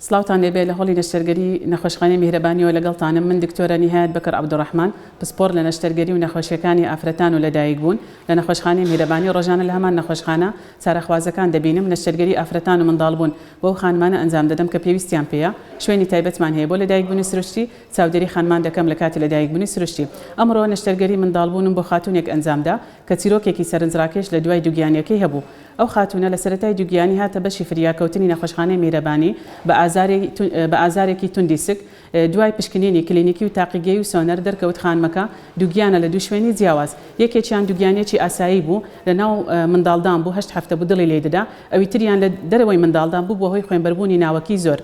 سڵاوتان لێبێ لە هۆڵی نەشتەرگەری نەخۆشخانەی میهرەبانیەوە لەگەڵتانم من دکتۆرە نیهایەت بەکر عەبدولڕەحمان پسپۆڕ لە نەشتەرگەری و نەخۆشیەکانی ئافرەتان و لەدایکبوون لە نەخۆشخانەی میهرەبانی ڕۆژانە لە هەمان نەخۆشخانە چارەخوازەکان دەبینم نەشتەرگەری ئافرەتان و منداڵبوون بۆ ئەو خانمانە ئەنجام دەدەم کە پێویستیان پێیە شوێنی تایبەتمان هەیە بۆ لەدایکبوونی سروشتی چاودێری خانمان دەکەم لە کاتی لەدایکبوونی سروشتی ئەمڕۆ نەشتەرگەری منداڵبوونم بۆ خاتوونێک ئەنجامدا کە چیرۆکێکی سەرنجڕاکێش لە دوای دووگیانیەکەی هەبوو ئەو خاتوونە لە سەرەتای دووگیانی هاتە بەشی فریاکەوتنی نەخۆشخانەی میهرەبانی بە بە ئازارێکی توندی سک، دوای پشکنینی کلینیکی و تاقیگەیی و سۆنەر دەرکەوت خانمەکە دووگیانە لە دوو شوێنی جیاواز، یەکێکیان دووگیانیەکی ئاسایی بوو لە ناو منداڵدان بوو هەشت هەفتە بوو دڵی لێی دەدا، ئەوی تریان لە دەرەوەی منداڵدان بوو بووە هۆی خوێنبەربوونی ناوەکی زۆر.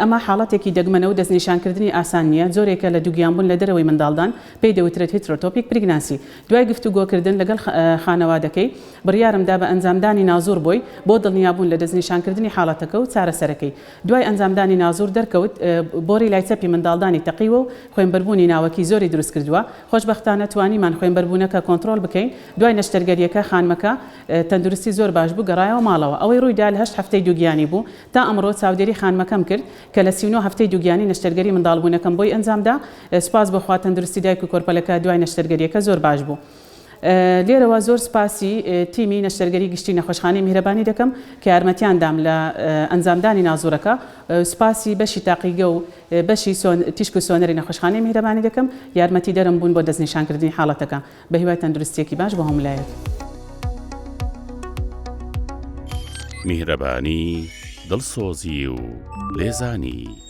ئەمە حاڵەتێکی دەگمەنە و دەستنیشانکردنی ئاسان نییە، جۆرێکە لە دووگیانبوون لە دەرەوەی منداڵدان، پێی دەوترێت heterotopic pregnancy. دوای گفتوگۆکردن لەگەڵ خانەوادەکەی، بڕیارم دا بە ئەنجامدانی نازوور بۆی، بۆ دڵنیابوون لە دەستنیشانکردنی حاڵەتەکە و چارەسەرەکەی. دوای ئەنجامدانی نازوور دەرکەوت بۆری لای چەپی منداڵدانی تەقیوە و خوێنبەربوونی ناوەکی زۆری دروستکردووە. خۆشبەختانە توانیمان خوێنبەربوونەکە کۆنتڕۆڵ بکەین. دوای نەشتەرگەرییەکە خانمەکە تەندروستی زۆر باش بوو، گەڕایەوە ماڵەوە. ئەوەی ڕوویدا لە هەشت هەفتەی دووگیانی بوو. تا ئەمڕۆ چاودێری خانمەکەم کرد کە لە 39 هەفتەی دووگیانی نەشتەرگەری منداڵبوونەکەم بۆی ئەنجامدا، سوپاس بۆ خوا تەندروستی دایک و کۆرپەلەکە دوای نەشتەرگەرییەکە زۆر باش بوو. لێرەوە زۆر سوپاسی تیمی نەشتەرگەری گشتی نەخۆشخانەی میهرەبانی دەکەم کە یارمەتیان دام لە ئەنجامدانی نازوورەکە، سوپاسی بەشی تاقیگە و بەشی تیشک و سۆنەری نەخۆشخانەی میهرەبانی دەکەم یارمەتیدەرم بوون بۆ دەستنیشانکردنی حاڵەتەکە. بەهیوای تەندروستیەکی باش بۆ هەموو لایەک. میهرەبانی، دڵسۆزی و لێزانی.